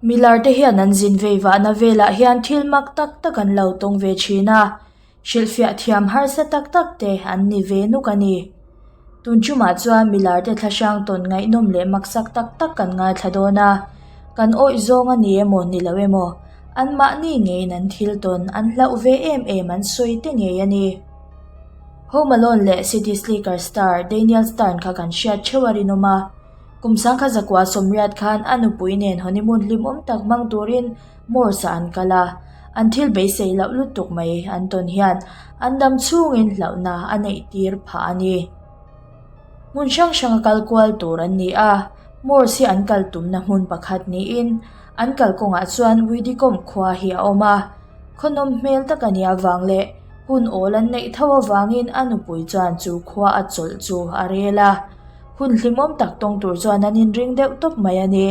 Milar te hian an zin vei vahna velah hian thil mak tak tak an lo tawng ve thin a, hrilhfiah thiam harsa tak tak te an ni ve nuk a ni. Tun chumah chuan milar te thlahrang tawn ngaihnawm leh maksak tak tak kan ngaithla dawn a, kan awih zawng a ni emaw ni lo emaw, anmahni ngeiin an thil tawn an hlauh ve em em an sawi te ngei a ni. Home Alone leh City Slicker star Daniel Stern kha kan hriat theuh a rinawm a. Kum sangkha zakua sawmriat khan a nupui nen honeymoon hlimawm tak hmang turin Morse-ah an kal a, an thil beisei loh lutuk mai an tawn hian an dam chhungin hlauhna a neih tir phah a ni. Hmun hrang hranga kal kual tur an ni a, Morse hi an kal tumna hmun pakhat niin an kalkawngah chuan Widikom khua hi a awm a, khawnawm hmel tak a nih avang leh hun awl an neih tho avangin a nupui chuan chu khua a chawlh chu a rel a. Hun hlimawm tak tawng tur chuan an inring deuh tawp mai a ni.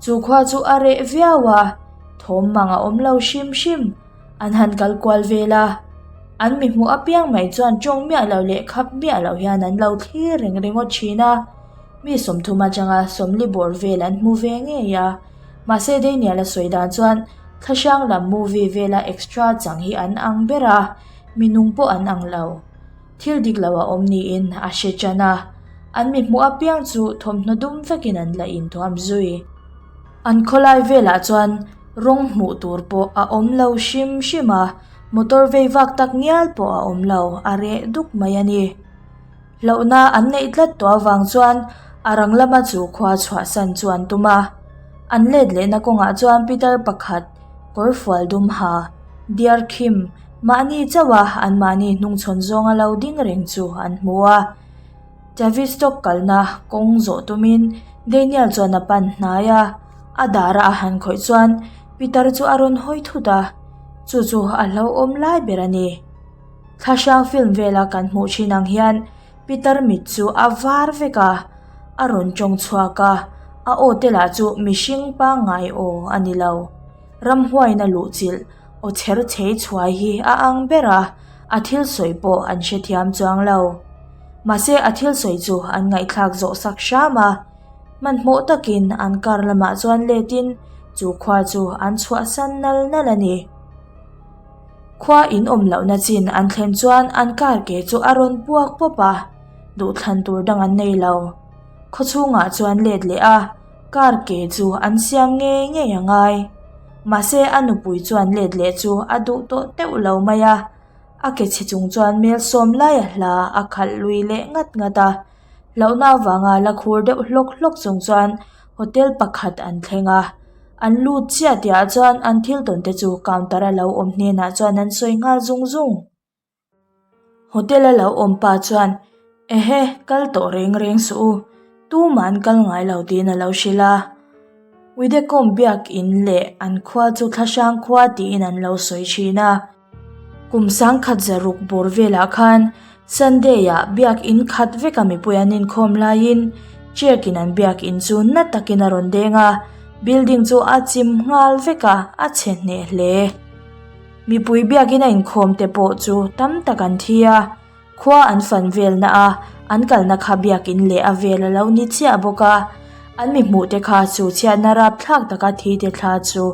Chu khua chu a reh viau a, thawm mang a awm lo hrim hrim. An han kal kual vel a, an mi hmuh apiang mai chuan tawng miah lo leh khap miah loh hian an lo thlir reng ringawt thin a. Mi sawmthum atanga sawmli bawr vel an hmu ve ngei a. Mahse Daniel a sawi dan chuan thlahrang lam movie vela extra chang hi an ang ber a, mi nung pawh an ang lo. Thil dik lo a awm niin a hre tan a, an mi hmuh apiang chu thawmhnaw dum vekin an la inthuam zui. An khawlai velah chuan rawng hmuh tur pawh a awm lo hrim hrim a, motor vei vak tak ngial pawh a awm lo, a reh duk mai a ni. Hlauhna an neih tlat tawh avang chuan a rang lama chu khua chhuahsan chu an tum a, an let lehna kawngah chuan pitar pakhat kawr fual dum ha, diar khim, Mahni chauh a anmahni hnungchhawn zawnga lo ding reng chu an hmu a. Tavistock kalna kawng zawh tumin Daniel chuan a pan hnai a, a dara a han khawih chuan Peter chu a rawn hawi thut a, chu chu a hlauhawm lai ber a ni. Thlahrang film vela kan hmuh thin ang hian Peter mit chu a var vek a, a rawn tawng chhuak a, a aw te lah chu mihring pangngai aw a ni lo. Ramhuaina luhchilh Aw chher chhei chhuai hi a ang ber a, a thil sawi pawh an hrethiam chuang lo. Mahse a thil sawi chu an ngaihthlak zawh sak hram a, hmanhmawh takin an car lamah chuan letin chu khua chu an chhuahsan nal nal a ni. Khua in awm lohna chin an thlen chuan an car ke chu a rawn puak pawp a, duhthlan tur dang an nei lo. Khaw chhungah chuan let leh a, car ke chu an siam ngei ngei a ngai. Mahse a nupui chuan let leh chu a duh tawh teuh lo mai a, a ke chhe chung chuan mel sawm lai a hla a khalh lui leh ngat ngat a, hlauhna avanga la khur deuh hlawk hlawk chung chuan hotel pakhat an thleng a, an lut chiah tihah chuan an thil tawn te chu counter a lo awm hnenah chuan an sawi nghal zung zung. Hotel a lo awm pa chuan ehe kal tawh reng reng suh u tumah an kal ngai lo tiin a lo hrilh a Widecom biak in leh an khua chu thlahrang khua tiin an lo sawi thin a kum sangkhat zaruk bawr velah khan Sunday ah biak in khat vek a mipui an inkhawm laiin check in an biak in chu na takin a rawn deng a building chu a chim nghal vek a a chhe hneh hle. Mipui biakin a inkhawm te pawh chu tam tak an thi a, khua an fan velna a, an kalna kha biakin leh a vel a lo ni chiah bawk a, an mi hmuh te kha chu chhiatna rapthlak taka thi te thla chu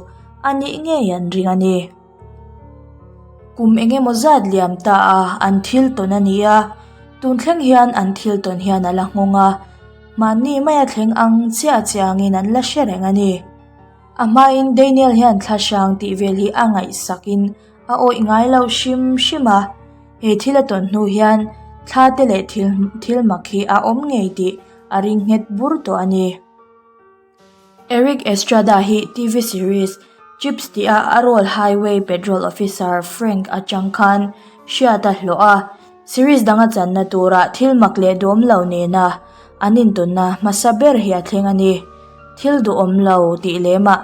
a nih ngei an ring a ni. Kum eng emaw zat liam ta a an thil tawn a ni a, tun thleng hian an thil tawn hian a la nghawng a, mahni maia thleng ang chiah chiangin an la hre reng a ni. A hmain Daniel hian thla hrang tih vel hi a ngaihsakin a awih ngai lo hrim hrim a, he thil a tawn hnu hian thla te leh thil thil mak hi a awm ngei tih a ring nghet bur tawh a ni. Erik Estrada hi TV series Chips tih a a role Highway Patrol Officer Frank atang khan hriat a hlawh a, series dang a channa turah thil mak leh duhawm lo nena An intawnna hmasa ber hi a thleng a ni. Thil duhawm lo tih lemah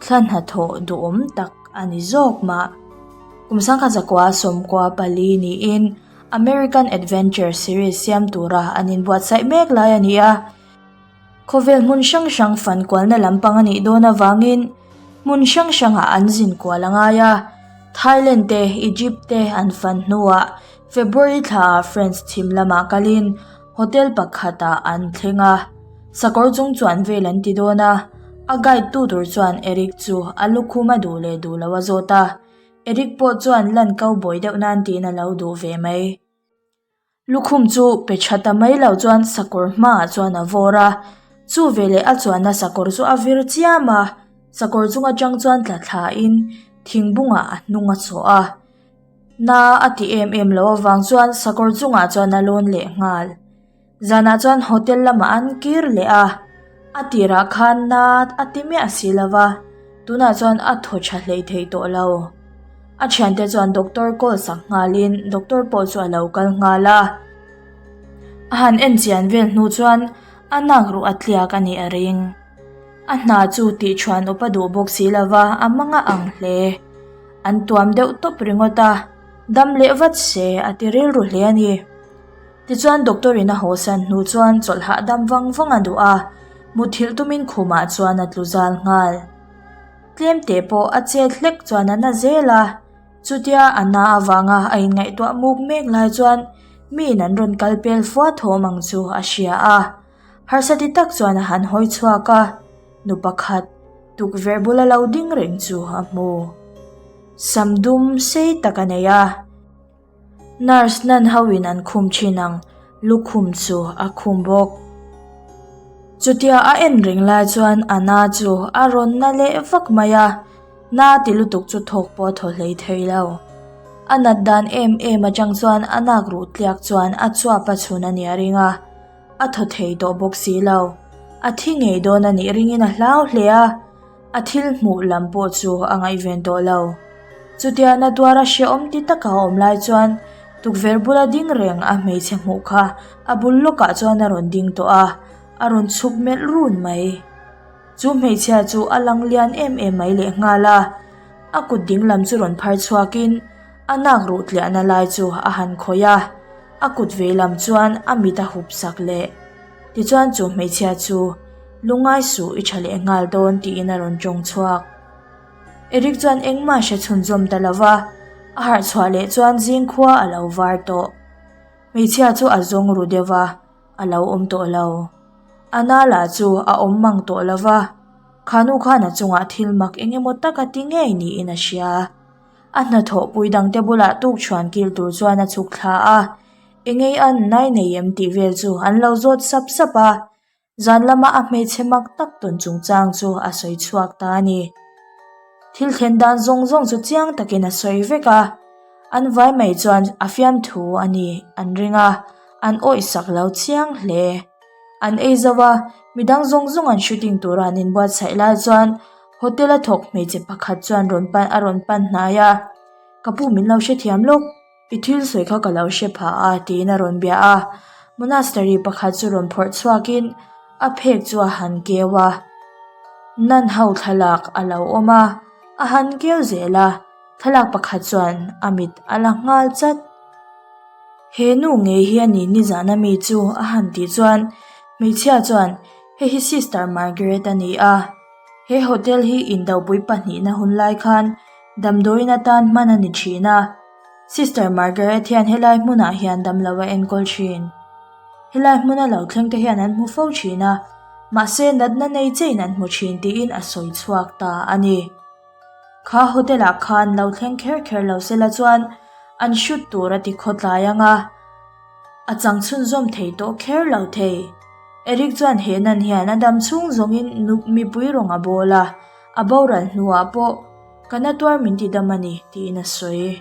thla hnathawh duhawm tak a ni zawk mah. Kum sangkhat zakua sawmkua pali niin American Adventure series siam tura an inbuatsaih mek lai a ni a. Khawvel hmun hrang hrang fan kualna lampang a nih dawn avangin hmun hrang hrangah an zin kual a ngai a. Thailand te, Egypt te an fan hnuah February thlaah France chhim lamah kalin Hotel pakhatah an thleng a, sakawr chung chuan vel an ti dawn a, A guide tu tur chuan Eric chu a lukhum a duh leh duh lo a zawt a, Eric pawh chuan lan cowboy deuh nan tiin a lo duh ve mai. Lukhum chu pe tha ta mai lo chuan sakawr hmaah chuan a vawr a, chu veleh a chuanna sakawr chu a vir chiam a, sakawr chung atang chuan tla thlain thing bungah a hnung a chawh a. Na a ti em em lo avang chuan sakawr chungah chuan a lawn leh nghal. Zanah chuan hotel lamah an kir leh a, a tirah khan na a ti miah si lo va, tunah chuan a thaw tha hlei thei tawh lo. A thiante chuan doctor call sak nghalin doctor pawh chu a lo kal nghal a. A han en chian vel hnu chuan a nak ruh a tliak a nih a ring. A hna chu tih thuan awp a duh bawk si lo va, a mang a ang hle. An tuam deuh tawp ringawt a, dam leh vat se a ti rilru hle a ni. Tichuan doctor in a hawsan hnu chuan chawlh hahdam vang vang a duh a, muthilh tumin khumah chuan a tlu zal nghal. Tlem teh pawh a chet hlek chuan a na zel a, chutia a na avanga a inngaihtuah muk mek lai chuan miin an rawn kal pel fua thawm ang chu a hria a. Harsa ti tak chuan a han hawi chhuak a, nu pakhat tukverh bula lo ding reng chu a hmu. Sam dum sei tak a nei a. Nurse nan hoin an khum thin ang lukhum chu a khum bawk. Chutia a en reng lai chuan a na chu a rawn na leh vak mai a, na ti lutuk chu thawk pawh a thaw hlei thei lo. A nat dan em em atang chuan a nak ruh tliak chuan a chuap a chhun a nih a ring a, a thaw thei tawh bawk si lo. A thi ngei dawn a nih ringin a hlau hle a. A thil hmuh lam pawh chu a ngaihven tawh lo. Chutia na tuara hrehawm ti taka a awm lai chuan tukverh bula ding reng a hmeichhe hmuh kha a bul lawkah chuan a rawn ding tawh a, a rawn chhuk melh run mai. Chu hmeichhia chu a lang lian em em mai lehnghal a, a kut ding lam chu rawn phar chhuakin a nak ruh tliahna lai chu a han khawih a, a kut vei lam chuan a mit a hup sak leh. Tichuan chu hmeichhia chu lungai suh i tha leh nghal dawn tiin a rawn tawng chhuak. Eric chuan engmah hre chhunzawm ta lo va, a harh chhuah leh chuan zing khua a lo var tawh. Hmeichhia chu a zawng ru deuh va, a lo awm tawh lo. A na lah chu a awm mang tawh lo va, khanu khan a chungah thil mak eng emaw tak a ti ngei niin a hria. A hnathawhpui dangte bulah tukchhuan kil tur chuan a chhuk thla a. Engei an nai nei em tih vel chu an lo zawt sap sap a, zan lama a hmeichhe mak tak tawn chungchang chu a sawi chhuak ta a ni. Thil thlen dan zawng zawng chu chiang takin a sawi vek a, an vai mai chuan a fiamthu a ni an ring a, an awih sak lo chiang hle. An ei zo a, midang zawng zawng an shooting tura an inbuatsaih lai chuan hotel a thawk hmeichhe pakhat chuan rawn pan a rawn pan hnai a, Ka pu min lo hrethiam lawk. I thil sawi kha ka lo hre phah a tiin a rawn bia a, monastery pakhat chu rawn phawrh chhuakin a phek chu a han keu a, nan ho thlalak a lo awm a, a han keu zel a, thlalak pakhat chuan a mit a la nghal chat. He nu ngei hi a ni nizan ami chu a han tih chuan hmeichhia chuan hei hi sister Margaret a ni a, he hotel hi indopui pahnihna hun lai khan Damdawiin atan hman a ni thin a, Sister Margaret hian helai hmunah hian damlo a enkawl thin. Helai hmuna lo thleng te hian an hmu fo thin a, mahse natna nei chein an hmu thin tiin a sawi chhuak ta a ni. Kha hotel ah khan lo thleng kher kher lo sela chuan an shoot tur a ti khawtlai ang a, a chang chhunzawm thei tawh kher lo thei. Eric chuan he nan hian a dam chhung zawngin mipui rawng a bawl a, A boral hnuah pawh ka na tuar min ti dam a ni tiin a sawi.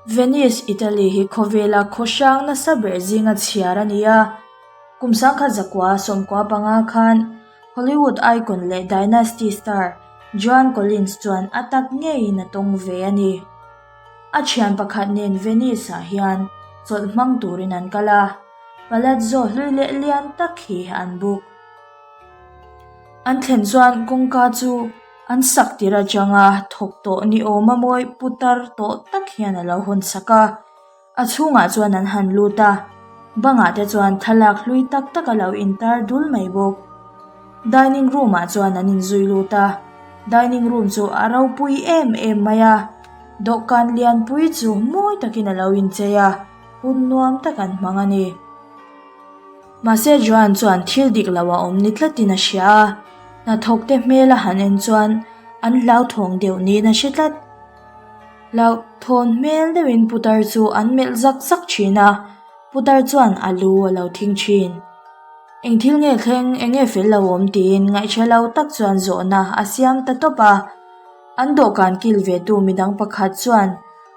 Venice, Italy hi khawvela khaw hrang nasa ber zinga chhiar a ni a. Kum sangkhat zakua sawmkua panga khan Hollywood icon leh Dynasty star Joan Collins chuan a tak ngeiin a tawng ve a ni. A thian pakhat nen Venice-ah hian chawlh hmang turin an kal a, Palazzo hlui leh lian tak hi an book. An thlen chuan kawngka chu an sak tir atanga thawk tawh ni awm a mawi putar tawh tak hian a lo hawn sak a, a chhungah chuan an han lut a, bangah te chuan thlalak hlui tak tak a lo intar dul mai bawk. Dining room ah chuan an inzui lut a, dining room chu a ropui em em mai a, dawhkan lianpui chu mawi takin a lo inchei a, hun nuam tak an hmang a ni. Mahse Joan chuan thil dik lo a awm ni tlatin a hria a. Hnathawkte hmel a han en chuan an hlauthawng deuh niin a hre tlat. Hlauhthawn hmel deuhin putar chu an melh zak zak thin a, putar chuan a lu a lo thing thin. Eng thil nge thleng, eng nge fel lo awm tiin ngaihhre lo tak chuan zawhna a siam ta tawp a. An dawhkan kil ve tu midang pakhat chuan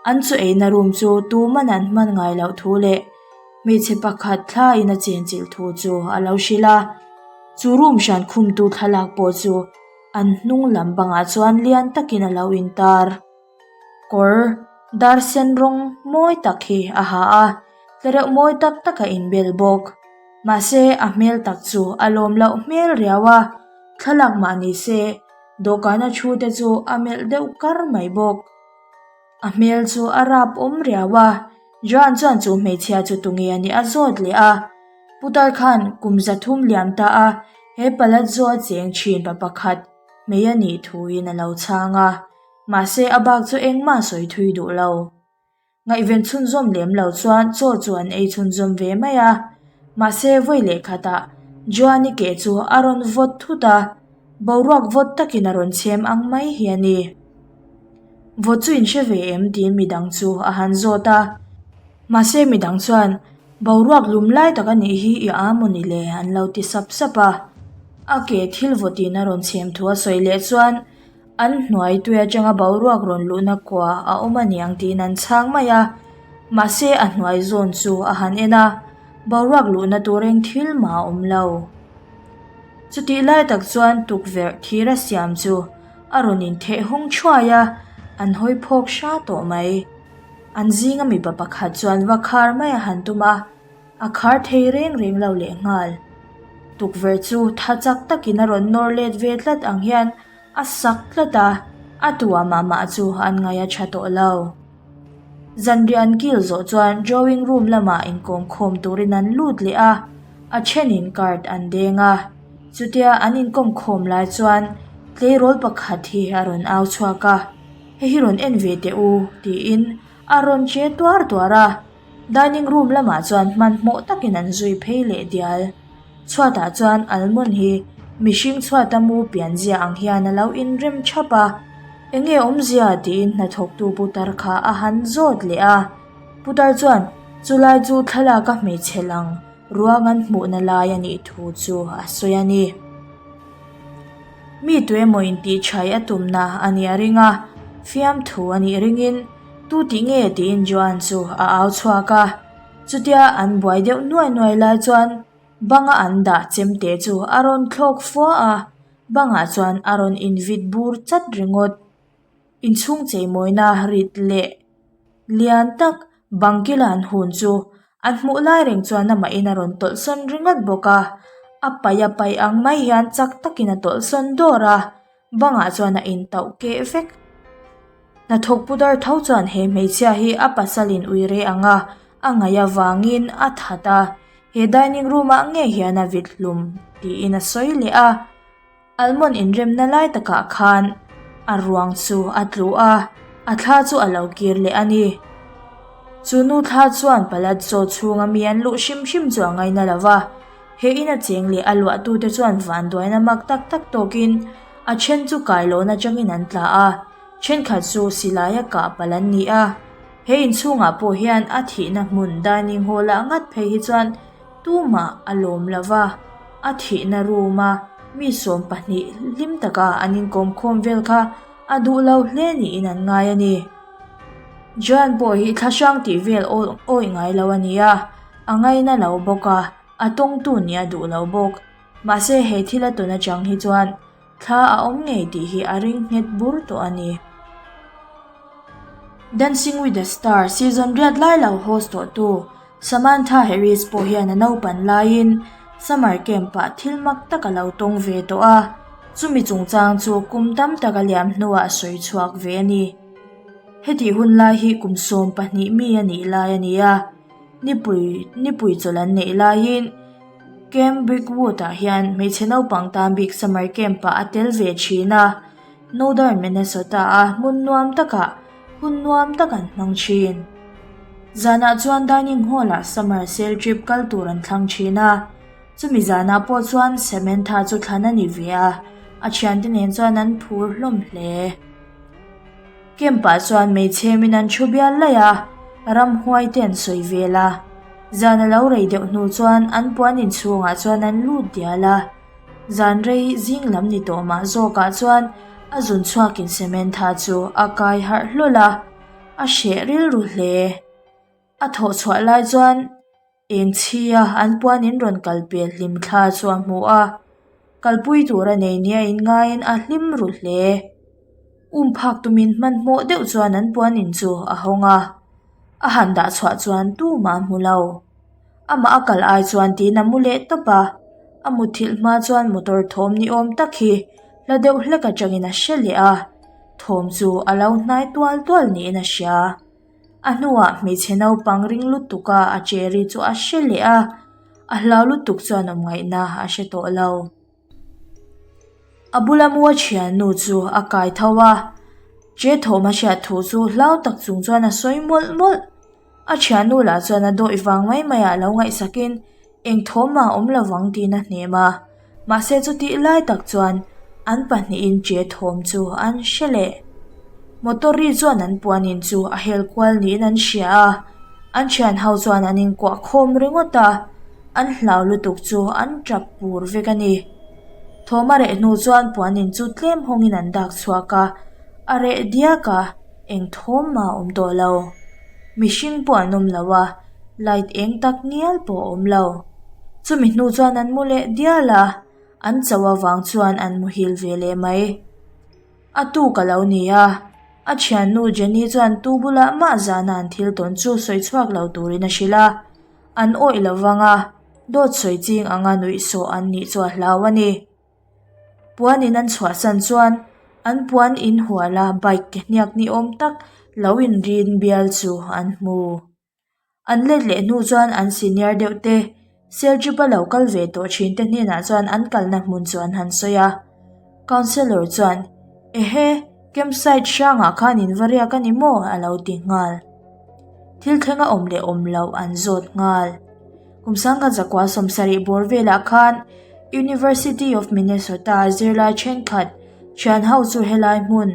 an chaw eina room chu tuman an hman ngai loh thu leh hmeichhe pakhat thla in a chenchilh thu chu a lo hrilh a. Chu room hran khumtu thlalak pawh chu an hnung lam bangah chuan lian takin a lo intar. Kawr dar sen rawng mawi tak hi a ha a, tlereuh mawi tak tak a inbel bawk. Mahse a hmel tak chu a lawm loh hmel riau a, thlalak mah ni se dawhkana thu te chu a melh deuh kar mai bawk. A hmel chu a rap awm riau a, Joan chuan chu hmeichhia chu tunge a nih a zawt leh a. Putar khan kum 300 liam ta a, he palazzo a cheng thin pa pakhat hmei a nih thuin a lo chhang a. Mahse a bak chu engmah sawi thui duh lo. Ngaihven chhunzawm lem lo chuan chaw chu an ei chhunzawm ve mai a. Mahse vawi leh khatah Joan-i ke chu a rawn vawt thut a, boruak vawt takin a rawn chhem ang mai hi a ni. Vawt chu in hre ve em tiin midang chu a han zawt a. Mahse midang chuan boruak lum lai tak a nih hi i a maw ni le an lo ti sap sap a. A ke thil vawtin a rawn chhem thu a sawi leh chuan An hnuai tui atanga boruak rawn luhna kua a awm a niang tiin an chhang mai a, mahse a hnuai zawn chu a han en a, boruak luhna tur eng thil mah a awm lo. Chutih lai tak chuan tukverh thir a siam chu a rawn intheh hawng thuai a, an hawi phawk hra tawh mai. An zinga mipa pakhat chuan va khar mai a han tum a, a khar thei reng reng lo lehnghal. Tukverh chu tha chak takin a rawn nawr let ve tlat ang hian A sak tlat a, a tua mah mah chu an ngaih a tha tawh lo. Zanriah an kil zawh chuan drawing room lamah inkawm khawm turin an lut leh a, a thenin card an deng a. Chutia an inkawm khawm lai chuan tleirawl pakhat hi a rawn au chhuak a, Hei hi rawn en ve teh u, tiin a rawn che tuar tuar a. Dining room lamah chuan hmanhmawh takin an zui phei leh dial. Chhuatah chuan almond hi mihring chhuata mu pianzia ang hian a lo inrem thap a, Enge awmzia tiin hnathawktu putar kha a han zawt leh a. Putar chuan chulai chu thlalaka hmeichhe lang ruang an hmuhna lai a nih thu chu a sawi a ni. Mi tuemaw intihchhai a tumna a nih a ring a, fiamthu a nih ringin tu tih nge tiin Joan chu a au chhuak a. Chutia an buai deuh nuai nuai lai chuan banga an dah chemte chu a rawn thlawk fua a, bangah chuan a rawn invit bur chat ringawt. Inchhung cheimawina rit leh lian tak bang kila an hun chu an hmuh lai reng chuan amahin a rawn tawlh sawn ringawt bawk a, a paih a paih ang mai hian chak takin a tawlh sawn dawr a. Bangah chuan a intauh keh vek. Hnathawk putar tho chuan he hmeichhia hi a pasalin ui reh ang a, a ngaih avangin a that a, he dining room ah ngei hian a vit hlum tiin a sawi leh a. Almond inremna lai takah khan a ruang chu a tlu a, a thla chu a lo kir leh a ni. Chu nu thla chuan palazzo chhunga mi an luh hrim hrim chu a ngaina lo va. He ina cheng leh a luahtute chuan vanduaina mak tak tak tawkin a then chu kailawn atangin an tla a, thenkhat chu silaia kah palh an ni a. He inchhungah pawh hian a thihna hmun dining hall ah ngat phei hi chuan tumah a lawm lo va, a thihna room a mi 12 hlim taka an inkawm khawm vel kha a duh lo hle niin an ngai a ni. Joan pawh hi thlahrang tih vel awih ngai lo a ni a, a ngaina lo bawk a. A tawngtu nih a duh lo bawk. Mahse he thil a tawn atang hi chuan thla a awm ngei tih hi a ring nghet bur tawh a ni. Dancing with the Stars season riat lai lo host tawhtu Samantha Harris pawh hian a naupan laiin summer camp ah thil mak tak a lo tawng ve tawh a, chumi chungchang chu kum tam tak a liam hnuah a sawi chhuak ve a ni. Hetih hun lai hi kum 12 mi a nih lai a ni a. Nipui nipui chawlh an neih laiin Camp Brickwood ah hian hmeichhe naupang tan bik summer camp ah a tel ve thin a, Northern Minnesota a hmun nuam takah hun nuam tak an hmang thin. Zanah chuan dining hall ah summer sail trip kal tur an thlang thin a, chumi zanah pawh chuan Samantha chu thlan a ni ve a. A thiante nen chuan an phur hlawm hle. Camp ah chuan hmeichhe-min an thu bial laih a, ramhuai te an sawi vel a. Zan a lo rei deuh hnu chuan an puan inchhungah chuan an lut dial a. Zan rei zing lam ni tawh mah zawkah chuan a zun chhuakin Samantha chu a kai harh hlawl a, a hreh rilru hle. A thawh chhuah lai chuan eng chhia an puan in rawn kal pel hlim thla chu a hmu a, kalpui tur a nei nia inngaiin a hlim ru hle. Um phak tumin hmanhmawh deuh chuan an puan in chu a hawng a, a han dah chhuah chuan tumah a hmu lo. Amah a kal ai chuan tiin a mu leh tawp a, a mutthilh hma chuan motor thawm ni awm tak hi hla deuh hlek atangin a hre leh a, thawm chu a lo hnai tual tual niin a hria. A hnuah hmeichhe naupang ring lutuk a a che ri chu a hre leh a, a hlau lutuk chuan awm ngaihna a hre tawh lo. A bula mua thiannu chu a kai tho a, che thawm a hriat thu chu hlau tak chung chuan a sawi mawlh mawlh. A thiannu lah chuan a dawih vang mai mai ah lo ngaihsakin eng thawm mah awm lo vang tiin a hnem a, mahse chutih lai tak chuan an pahnihin che thawm chu an hre leh. Motor ri chuan an puan in chu a hel kual niin an hria a, an thian ho chuan an inkuah khawm ringawt a, an hlau lutuk chu an tap pur vek a ni. Thawm a reh hnu chuan puan in chu tlem hawngin an dak chhuak a, a reh diak a. Eng thawm mah a awm tawh lo. Mihring pawh an awm lo a, light eng tak ngial pawh a awm lo. Chumi hnu chuan an mu leh dial a, an cho avang chuan an muhil ve leh mai. A tuk a lo ni a, a thiannu Jenny chuan tu bulah mah zana an thil tawn chu sawi chhuak lo turin a hrilh a, an awih lo vang a, dawt sawi ching anga nuihsawh an nih chu a hlau a ni. Puan in an chhuahsan chuan an puan in hual a bike ke hniak ni awm tak lo in rin bial chu an hmu. An let leh hnu chuan an senior deuh te Serchhip a lo kal ve tawh thin te hnenah chuan an kalna hmun chu an han sawi a. Councellor chuan Ehe campsite hrangah khan in va riak a ni maw a lo ti nghal. Thil thleng a awm leh awm loh an zawt nghal. Kum sangkhat zakua sawmsarih bawr velah khan University of Minnesota zirlai thenkhat thian ho chu helai hmun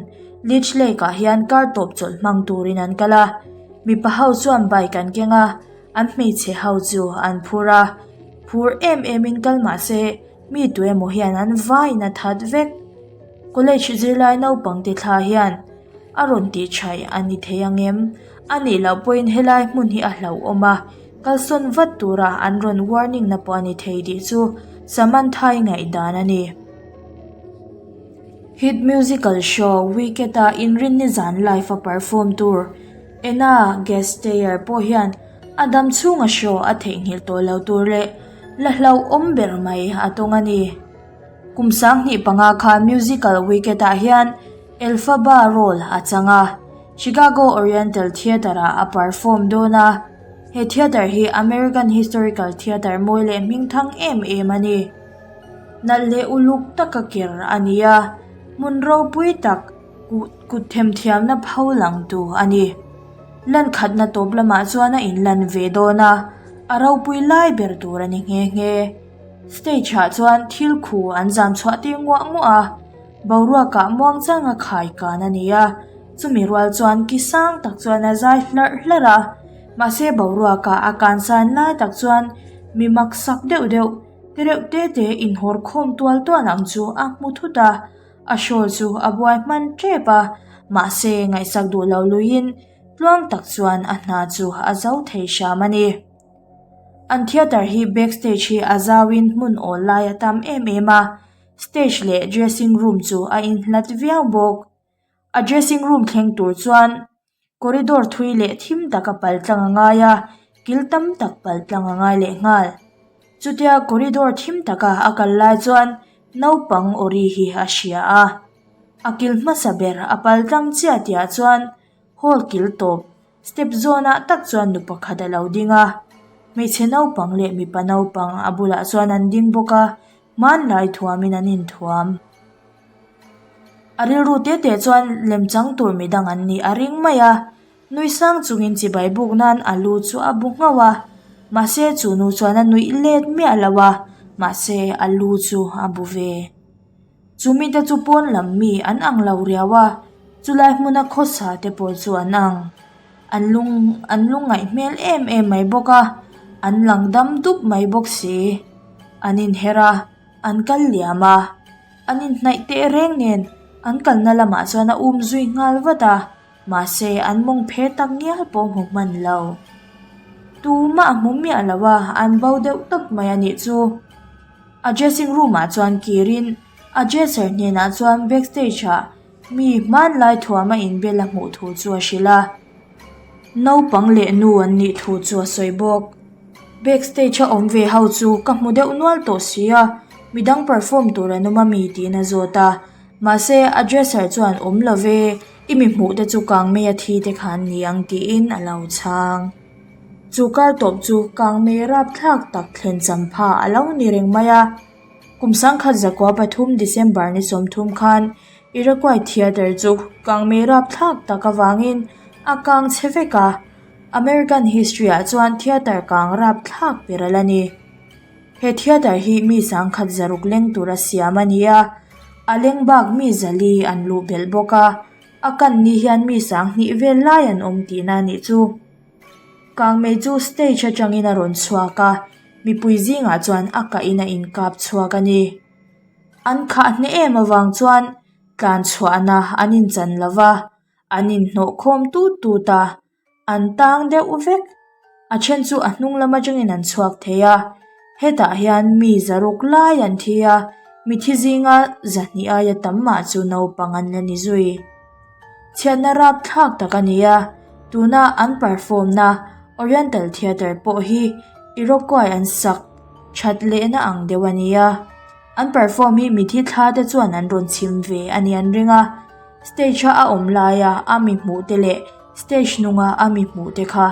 Leech Lake ah hian kar tawp chawlh hmang turin an kal a, mipa ho chuan bike an keng a, an hmeichhe ho chu an phur a, phur em em in kal mah se mi tu emaw hian an vaiin a that vek. College zirlai naupang te thla hian a rawn tih thaih a ni thei ang em? A nih loh pawhin helai hmun hi a hlauhawm a, kalsawn vat tura an rawn warning na pawh a ni thei tih chu Samantha-i ngaihdan a ni. Hit musical show Wicked a inrinni zan live a perform tur Ena Gasteyer pawh hian a dam chhunga show a theihnghilh tawh lo tur leh la hlauhawm ber mai a tawng a ni. Kum 2005 khan musical Wicked ah hian Elphaba role a chang a, Chicago Oriental Theatre-ah a perform dawn a. He theatre hi American Historical Theatre mawi leh hmingthang em em a ni. Nalh leh uluk taka ker a ni a, hmun ropui tak kut themthiamna pho langtu a ni. Lan khatna tawp lamah chuan a inlan ve dawn a, a ropui lai ber tur a ni nghe nghe. Stage-ah chuan thil khu an zam chhuah tir nguah nguah a. Boruakah muangchanga khai kan a ni a, chumi rual chuan ki sang tak chuan a zai hlarh hlarh a, mahse boruakah a kan san lai tak chuan mi maksak deuh deuh te reuh te te inhawr khawm tual tual ang chu a hmu thut a, a shawl chu a buai hman tep a, mahse ngaihsak duh lo luiin tluang tak chuan a hna chu a zo thei hram a ni. An theatre hi backstage hi a zauin hmun awl lai a tam em em a. Stage leh dressing room chu a inhlat viau bawk. A dressing room thleng tur chuan corridor thui leh thim taka pal tlang a ngai a, kil tam tak pal tlang a ngai leh nghal. Chutia corridor thim taka a kal lai chuan naupang aw ri hi a hria a. A kil hmasa ber a pal tlang chiah tihah chuan hall kil tawp Step zawnah tak chuan nu pakhat a lo ding a, hmeichhe naupang leh mipa naupang a bulah chuan an ding bawk a, hmanlai thuamin an inthuam. A rilru te te chuan lemchang tur midang an nih a ring mai a, nui sang chungin chibai buk nan a lu chu a bu nghauh a, mahse chu nu chuan a nuih let miah lo a, mahse a lu chu a bu ve. Chu mite chu pawn lam mi an ang lo riau a, chulai hmuna khawsa te pawh chu an ang. An lung an lungngaih hmel em em mai bawk a, an lang dam dup mai bawk si. An inher a, an kal liam a. An inhnaih teh reng nen an kalna lamah chuan a um zui nghal vat a, mahse an mawng phe tak ngial pawh hmu hman lo. Tumah a hmu miah lo a, an bo deuh tawp mai a nih chu. A dressing room ah chuan kirin a dresser hnenah chuan backstage ah mi hmanlai thuam a inbel a hmuh thu chu a hrilh a. Naupang leh nu an nih thu chu a sawi bawk. Backstage a awm ve ho chu ka hmu deuh nual tawh si a, midang perform tur an awm a mi tiin a zawt a. Mahse a dresser chuan awm lo ve, i mi hmuh te chu kangmei a thi te kha an ni ang tiin a lo chhang. Chu kar tawp chu kangmei rapthlak tak thlen champha a lo ni reng mai a. Kum sangkhat zakua pathum December ni 30 khan Iroquois Theatre chu kangmei rapthlak tak avangin a kang chhe vek a, American history ah chuan theatre kang rapthlak ber a la ni. He theatre hi mi sangkhat zaruk leng tura siam a ni a, a leng bak mi zali an luh belh bawk a, a kan ni hian mi sanghnih vel lai an awm tihna a nih chu. Kangmei chu stage atangin a rawn chhuak a, mipui zingah chuan a kahin a inkap chhuak a ni. An khah hneh em avang chuan tlan chhuahna an inchan lo va, an inhnawh khawm tut tut a, an tang deuh vek. A then chu a hnung lam atangin an chhuak thei a, hetah hian mi zaruk lai an thi a, mithi zinga zahnih aia tam mah chu naupang an la ni zui. Chhiatna rapthlak tak a ni a, tuna an perform na Oriental Theatre pawh hi Iroquois an sak that lehna ang deuh a ni a, an perform hi mithi thla te chuan an rawn chhim ve a ni an ring a, stage a a awm laia a mi hmuh te leh stage hnunga a mi hmuh te kha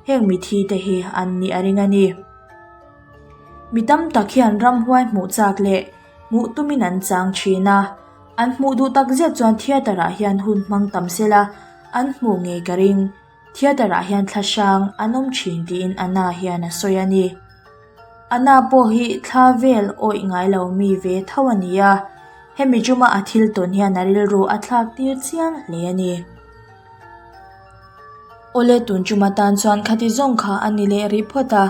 heng mithi te hi an nih a ring a ni. Mi tam tak hian ramhuai hmuh chak leh hmuh tumin an chang thin a. An hmuh duh tak zet chuan theatre ah hian hun hmang tam sela an hmuh ngei ka ring. Theatre ah hian thla hrang an awm thin tiin Anna hian a sawi a ni. Anna pawh hi thla vel awih ngai lo mi ve tho a ni a, hemi tuma a thil tawn hian a rilru a thlak tir chiang hle a ni. Awle tun tuma tan chuan khati zawng kha a ni leh rih phawt a,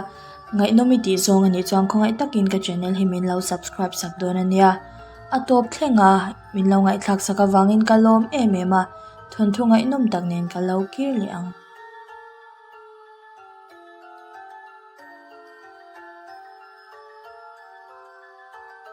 ngaihnawm i tih zawng a nih chuan khawngaih takin ka channel hi min lo subscribe sak dawn a nia. A tawp thleng a, min lo ngaihthlak sak avangin ka lawm em em a, thawnthu ngaihnawm tak nen ka lo kir leh ang.